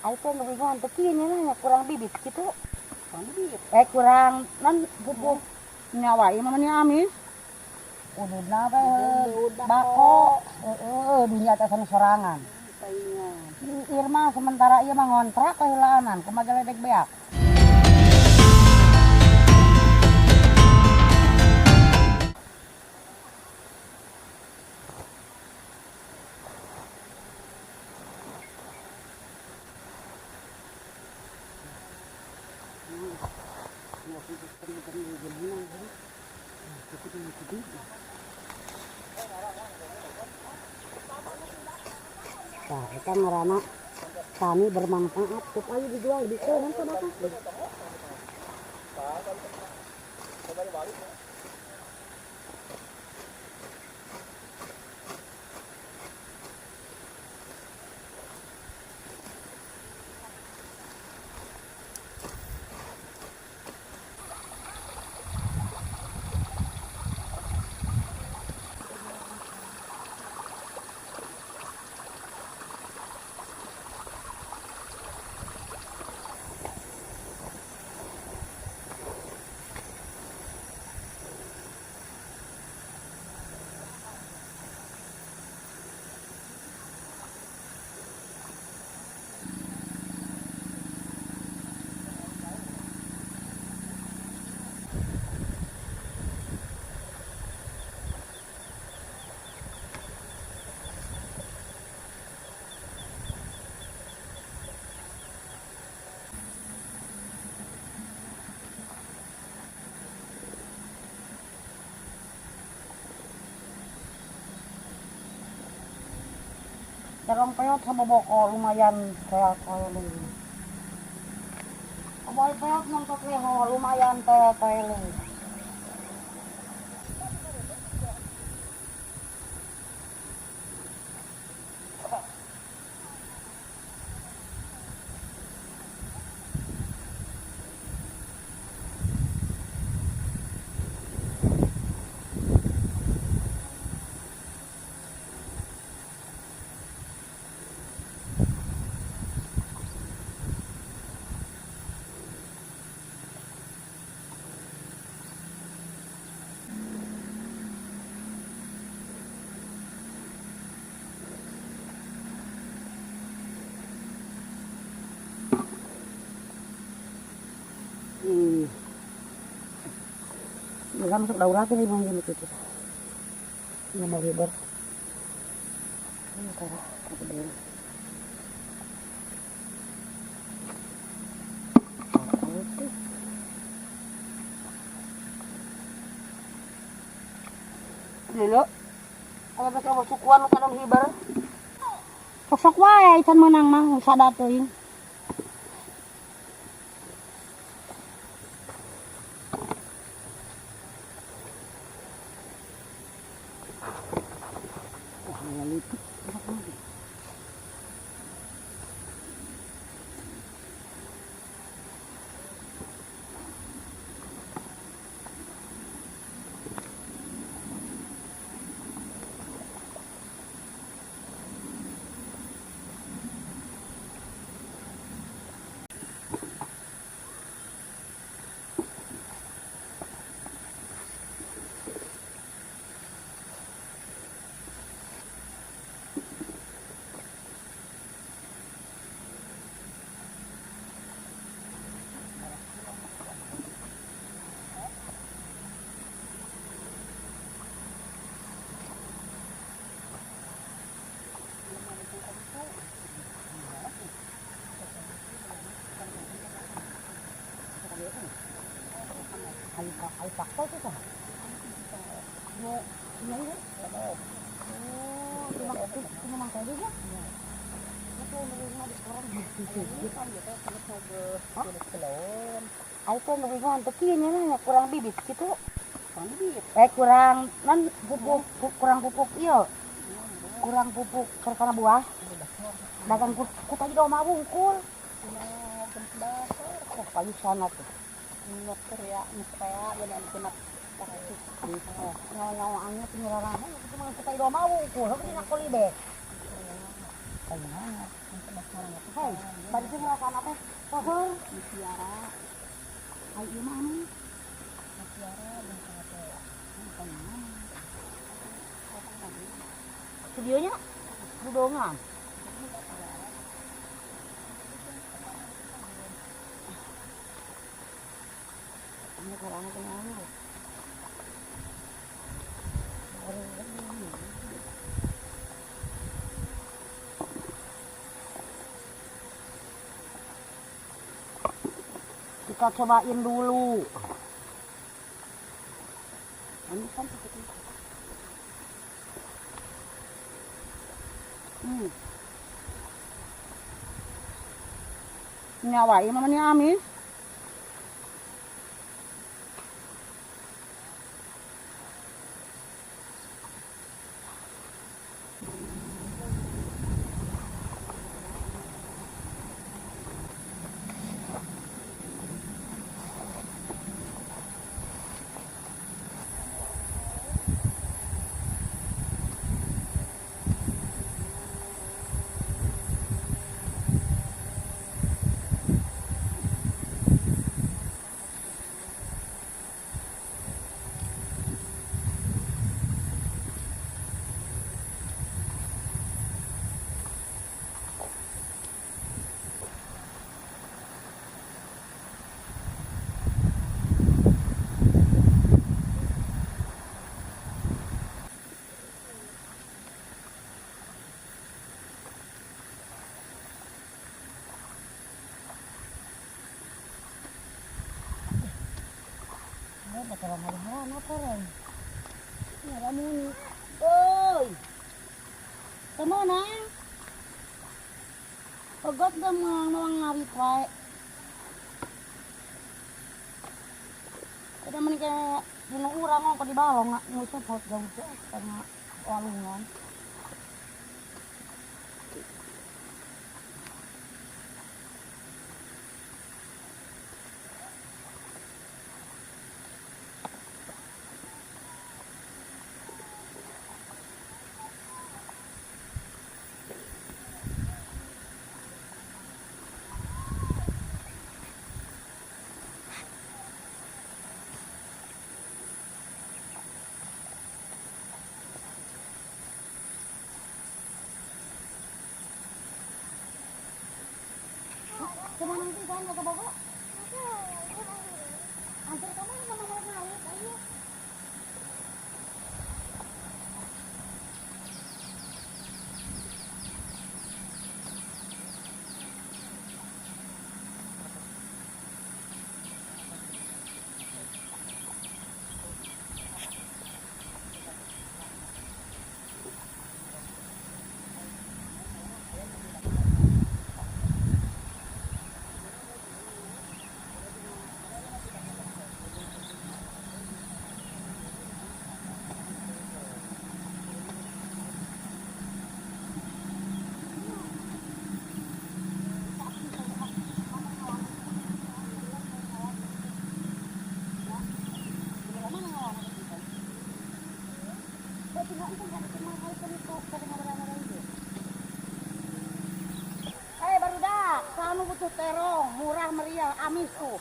Ayo teh nu bingungan teh kieu nya kurang bibit kitu. Kurang bibit. Kurang nan pupuk nyawa ieu mah meni amis. Ududna teh bako heeh dunya teh sanes sorangan. Irma sementara ieu mah ngontrak kaheulaanan kumaha geledek beak. Nah, eta ngaranna tani bermanfaat. Teu ayo dijual bisa nanti bapak. Terong peot sama boko lumayan kayak koelung. Boy peot nongtok leho lumayan teh koelung. Nggak masuk daurat ini bang gitu gitu. Nggak mau lebar. Ini parah, aku beli. Dulu, kalau pakai mau sukuan kadang hibar. Sok-sok wae can menang mah sada teuing. Ayo itu kan? Kurang bibit gitu. Kurang nan pupuk kurang pupuk iya. Kurang pupuk karena buah. Dagang ku tadi do mah wungkul. Oh, payu sana tuh. Ya, nyawa-nyawaannya penyerahan itu mah kita do mah wungkul, heuh dina kolibe. Hei, bari sih ngerasaan apa? Pohon mutiara. Ai ieu mah anu. Mutiara jeung teh. Studionya dudongan. Ini karana teh anu. Kita cobain dulu. Ini kan seperti Nyawa ieu mah meni amis. Oi. Kemana? Pegot na mga ngawit wae. Kada man kaya dinuurang ako di balong nga ngusupot jauh karena walungan. Kemana nanti kan ke Bogor? Antar kemana sama mereka ayo. Barudak, kamu butuh terong, murah meriah, amis tuh.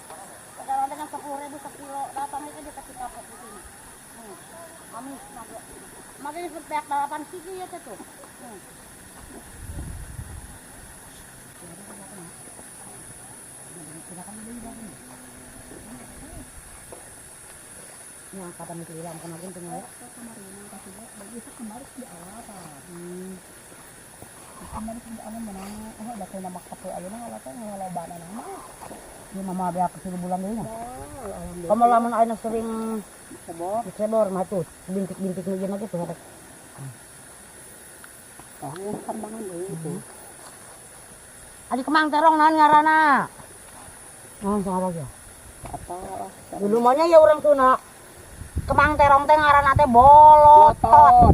Sekarang dengan 10.000 sekilo, datangnya kan dia kapok di sini. Amis, makanya seperti balapan siki ya tuh. Yang kapan itu hilang kemarin tuh ya? Kemarin di awal apa? Kemarin di awal menang, oh ada kena mak kape aja nah, apa ngalobana nama? Ini mama ada ke bulan dulu. Kamu lamun ayeuna sering cebor mah tuh bintik-bintik nu ieu tuh. Oh, kembangan deui itu. Adi kemang terong naon ngaranna? Naon salah ya? Apa? Dulu maunya ya orang Sunda. Kemang terong teh ngaranna teh bolotot.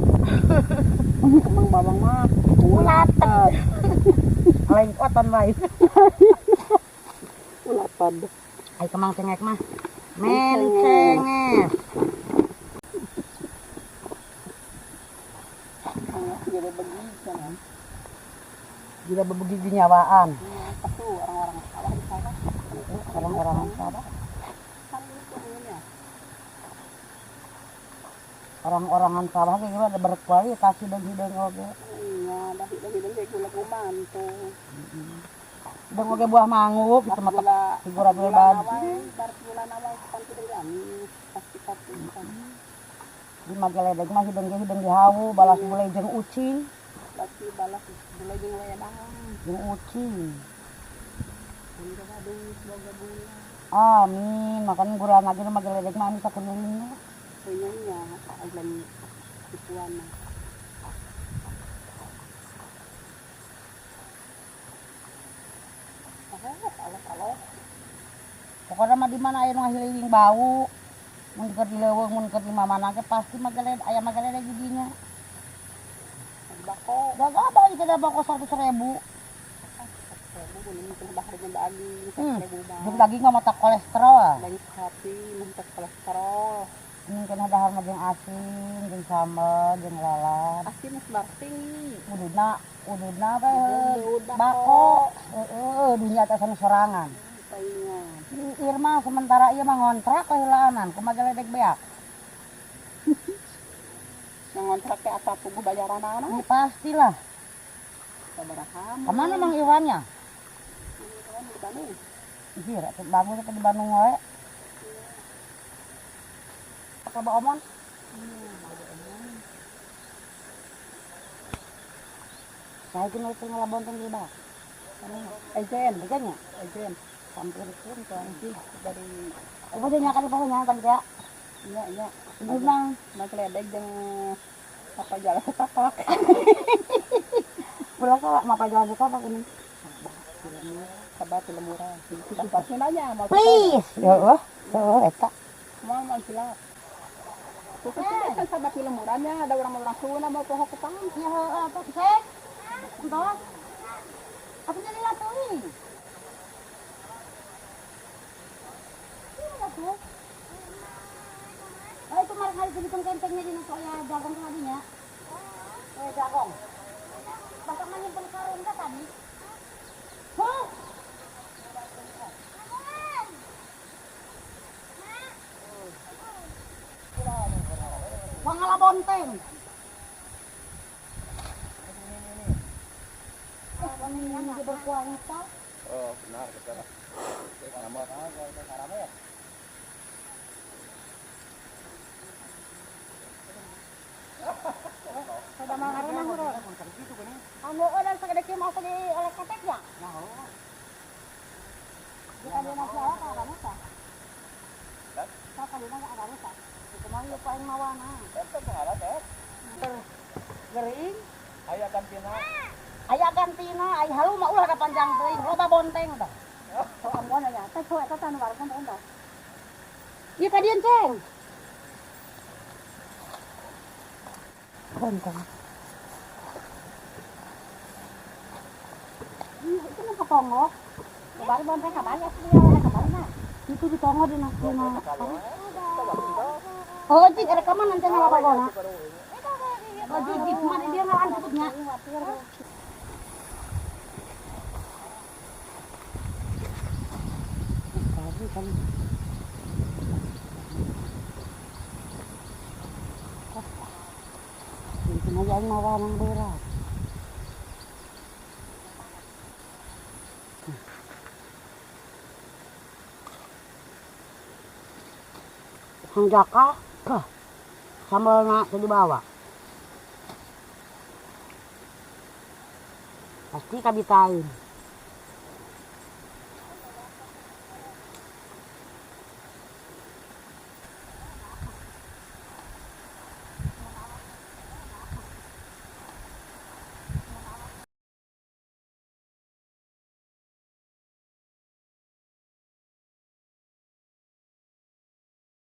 Kemang bawang mah ulaten. Lain oton lain. Ulaten. Ai kemang cengek mah mencengek. Jadi begitu kan. Jika bebegigi nyawaan. Pasti orang-orang sawah di sawah. Orang-orang sawah. Kan itu dulunya. Orang-orangan sawah kayak gimana berkualitas hidung-hidung oge. Iya, dah hidung-hidung kayak gula kuman tuh. Hidung oge buah mangup itu mata figura gula baju. Bar gula nawai kan tidak amis pasti pasti. Di mageledeg mah hidung ge hidung dihawu balas gulai jeung ucing. Pasti balas gulai jeung wedang. Jeung ucing. Amin, makan gula lagi mageledeg mah amis sakulilingna. Punyanya aglan tipuan. Alok-alok. Pokoknya mah di mana aya nu ngahiliwing bau, mun keur di leuweung mun keur di mamana ge pasti mageledeg aya mageledeg di dinya. Bako. Gak apa ieu teh bako 100.000. 100.000 mun teh dahar jeung daging, 100.000 mah. Jeung daging mah mata kolesterol. Daging sapi mah kolesterol. Ini kena dahar mah jeung asin, jeung sambal, jeung lalap. Asin geus barting. Ududna teh bako. Heeh, dunya teh anu sorangan. Irma sementara ieu mah ngontrak kahilaanan, kumaha geledeg beak. Yang ngontrak teh asa puguh bayaranana? Ini pastilah. Sabaraha? Kemana Mang Iwannya? Iwan di Bandung. Iya, bagus apa di Bandung wae. Coba omon. Saya kena itu ngelabonteng di bawah. Ejen, ejennya, ejen. Hampir pun tuan sih dari. Apa sih nyakar di bawahnya tadi ya? Iya iya. Gimana? Mageledeg jeung apa jalan setapak. Pulang kok mau apa jalan setapak ini? Sabar lemurah. Tempat nanya mau. Please. Ya Allah, eta. Mau mau silap. Kan sahabat film murahnya ada orang-orang Sunda mau pohon kupang. Ya apa sih? Entos. Apa jadi latuin? Ini tuh. Oh itu marah hari segitu kentengnya di nasi ya jagung tadinya. Jagung. Bapak menyimpan karung kan tadi? Huh? Wangala bonteng. Ini berkualitas. Oh, benar betul. Nama ya. Sudah mangaruna huro. Anu dan segede kieu mau di oleh ketek ya? Jika dia nasi awak kalau rusak. Kalau dia nggak rusak. Kemarin lupa yang mawana. Gering. Aya gantina. Aya gantina, aya halu mah ulah ka panjang teuing, loba bonteng tah. Oh, ampun aya. Teh poe eta tanu warung teh. Ieu ka dieu, Ceng. Bonteng. Itu mah ketongo. Bari bonteng ka bari asli ya ka bari mah. Itu ditongo di nasina. Oh, cik rekaman nanti ngalapa gona. Oh, cik, mana dia ngalan tutupnya. Itu aja yang mawa berat. Hanjaka, sambalna teu dibawa. Pasti kabitain.